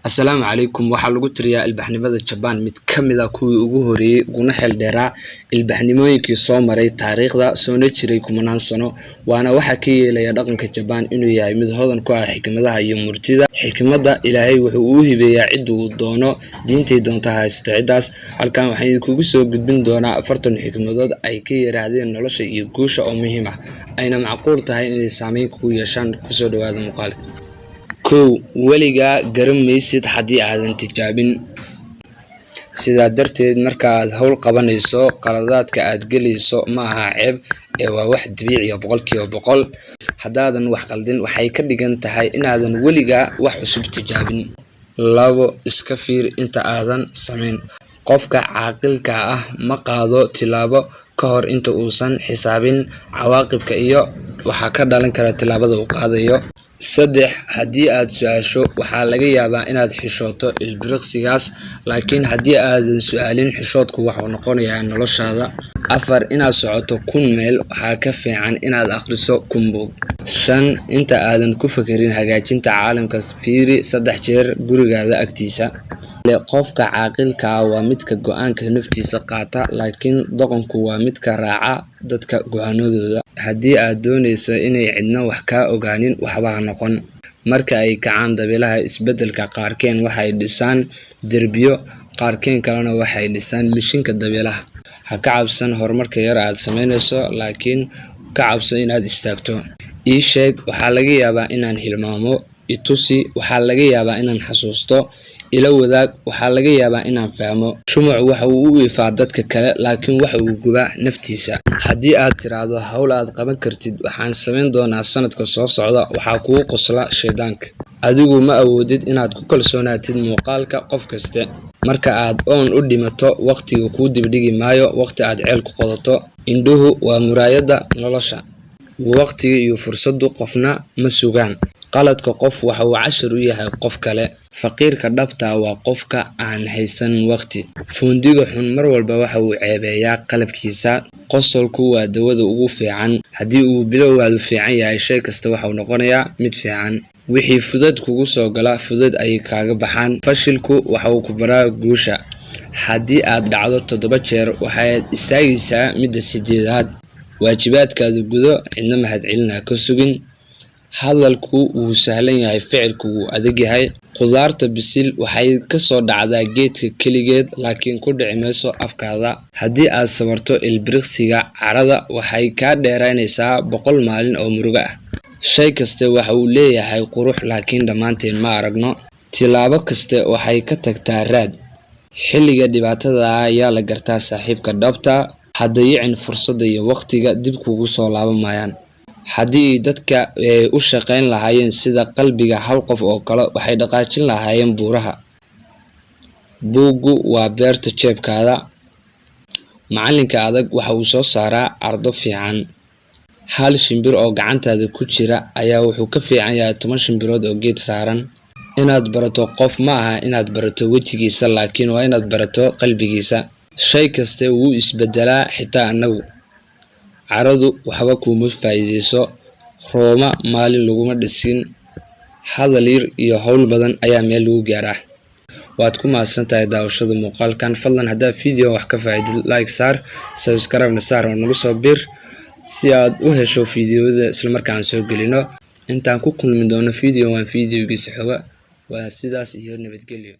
Asalaamu calaykum. Waxaa lagu tiriyaa ilbaxnimada Jabaan mid ka mid ah kuwii ugu horeeyay uguna xeel dheeraa ilbaxnimooyinkii soo maray taariikhda, soona jiray kumanaan sano. Waana waxa ka yeelaya dhaqanka Jabaan inuu yahay mid hodan ku ah xikmadaha iyo murtida. Xikmadda Ilaahay wuxuu u hibeeyaa cidda uu doono, diintay doonta haysato ciddaas. Halkan waxaan idinkugu soo gudbin doonaa 40 xikmadood ay ka yiraahdeen nolosha iyo guusha oo muhiim ah, ayna macquul tahay inay saameyn kugu yeeshaan. Kusoo dhawaada muuqaalka. 1, weligaa garan maysid haddii aadan tijaabin. Sidaa darteed, marka aad hawl qabanayso, qaladaadka aad gelayso ma aha ceeb ee waa wax dabiici ah 100%. Haddaadan wax qaldin, waxay ka dhigan tahay inaadan weligaa wax cusub tijaabin. 2, iska fiir inta aadan samayn. Qofka caaqilka ah ma qaado tillaabo ka hor inta uusan xisaabin cawaaqibka iyo waxa ka dhalan kara tillaabada uu qaadayo. 3, haddii aad su'aasho, waxaa laga yaabaa inaad xishooto ilbiriqsigaas, laakiin haddii aadan su'aalin, xishoodku wuxuu noqonayaa noloshaada. 4, inaad socoto 1000 mayl waxaa ka fiican inaad akhriso 1000 buug. 5, inta aadan ku fekerin hagaajinta caalamka, fiiri 3 jeer gurigaada agtiisa. Qofka caaqilka ah waa midka go'aanka naftiisa qaata, laakiin doqonku waa midka raaca dadka go'aanadooda. Haddii aad doonayso inay cidna wax kaa ogaanin, waxba ha noqon. Marka ay kacaan dabaylaha isbeddelka, qaarkeen waxay dhisaan derbiyo, qaarkeen kalena waxay dhisaan mishiinka dabaylaha. Ha ka cabsan horumarka yar aad samaynayso, laakiin ka cabso inaad istaagto. Ii sheeg, waxaa laga yaabaa inaan hilmaamo. I tusi, waxaa laga yaabaa inaan xasuusto. Ila wadaag, waxaa laga yaabaa inaan fahmo. Shumacu waxa uu u ifaa dadka kale, laakiin waxa uu gubaa naftiisa. Haddii aad tiraahdo hawl aad qaban kartid waxaan samayn doonaa sanadka soo socda, waxaa kugu qosla shaydaanka. Adigu ma awoodid inaad ku kalsoonaatid muuqaalka qof kasta. Marka aad oon u dhimato, waqtigu kuu dibdhigi maayo waqti aad ceel ku qodato. Indhuhu waa muraayadda nolosha. Waqtiga iyo fursaddu qofna ma sugaan. Qaladka qof waxa uu cashar u yahay qof kale. Faqiirka dhabta ah waa qofka aan haysan waqti. Fuundiga xun mar walba waxa uu ceebeeyaa qalabkiisa. Qosolku waa dawada ugu fiican. Haddii uu bilowgaadu fiican yahay, shay kasta waxa uu noqonayaa mid fiican. Wixii fudayd kugu soo gala, fudayd ayay kaaga baxaan. Fashilku waxa uu ku baraa guusha. Haddii aad dhacdo 7 jeer, waxaad istaagaysaa midda 8aad. Waajibaadkaada gudo, cidna mahadcelin ha ka sugin. Hadalku wuu sahlan yahay, ficilku wuu adag yahay. Khudaarta bisil waxay ka soo dhacdaa geedka keligeed, laakiin ku dhici mayso afkaada. Haddii aad sabarto ilbiriqsiga carrada, waxay kaa dheeraynaysaa 100 maalin oo murugo ah. Shay kasta waxa uu leeyahay qurux, laakiin dhammaanteen ma aragno. Tillaabo kasta waxay ka tagtaa raad. Xilliga dhibaatada ah ayaa la gartaa saaxiibka dhabta. Ha dayicin fursadda iyo waqtiga, dib kugu soo laaban maayaan. Haddii dadka u shaqayn lahaayeen sida qalbiga hal qof oo kale, waxay dhaqaajin lahaayeen buuraha. Buuggu waa beerta jeebkaada. Macalinka adag waxa uu soo saaraa ardo fiican. Hal shimbir oo gacantaada ku jira ayaa wuxuu ka fiican yahay 10 shimbirood oo geed saaran. Inaad barato qof ma aha inaad barato wejigiisa, laakiin waa inaad barato qalbigiisa. Shay kasta wuu isbedelaa, xitaa annagu. Caradu waxba kuuma faa'iideyso. Rooma maalin laguma dhisin. Hadal yar iyo hawl badan ayaa meel lagu gaaraa. Waad ku mahadsan tahay daawashada muuqaalkan. Fadlan haddaad video wax ka faa'iidid, like saar, subscribe na saar oo nagu soo bir si aad u hesho fiidiyoda isla markaan soo gelino. Intaan ku kulmi doono video waan videogiisa xoga, waa sidaas iyo nabadgelyo.